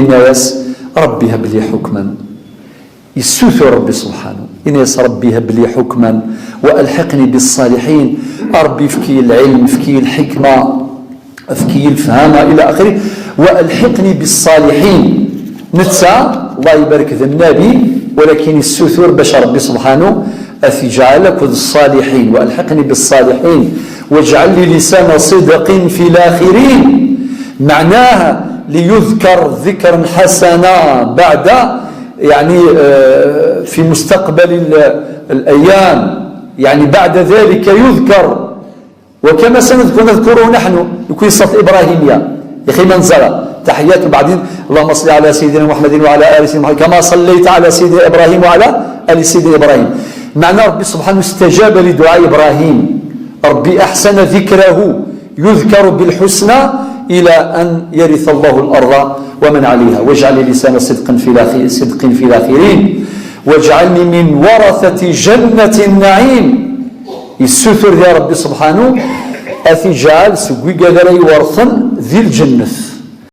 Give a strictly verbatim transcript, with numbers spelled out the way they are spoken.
Yenna-yas: Ṛebbi hab li ḥukman. Yessutur Ṛebbi subḥanu, yenna-yas: Ṛebbi hab li ḥukman wa alḥiqni bis-ṣaliḥin. A Ṛebbi, efk-iyi lɛilm, efk-iyi lḥikma, efk-iyi lefhama, ila axiri, wa alḥiqni bis-ṣaliḥin. Netta, Allah ibarek, d nnabi, walakin yessutur bac Ṛebbi subḥanu ad t-iǧɛel akked ṣṣaliḥin. Wa alḥiqni bis-ṣaliḥin, wajɛel li lisana ṣidqin fi laxirin. Meɛnaha, liyudkar dikran ḥasana baɛda, yeɛni, eh, fi mustaqbal l-, l-ayyam, yeɛni baɛda dalika yudkar. وكما سنذكر، نذكره نحن، يكون صلاة إبراهيمية. يا أخي، ما نزل تحيات وبعدين: اللهم صل على سيدنا محمد وعلى آل سيدنا محمد كما صليت على سيدنا إبراهيم وعلى آل سيدنا إبراهيم. معنى ربي سبحانه استجاب لدعاء إبراهيم، ربي أحسن ذكره، يذكر بالحسنى إلى أن يرث الله الأرض ومن عليها، واجعل لي لسان صدق في الآخ-، صدق في الآخرين، واجعلني من ورثة جنة النعيم. Yessutur di Ṛebbi subḥanu ad t-iǧɛel seg wigad ara iwerten di lǧennet.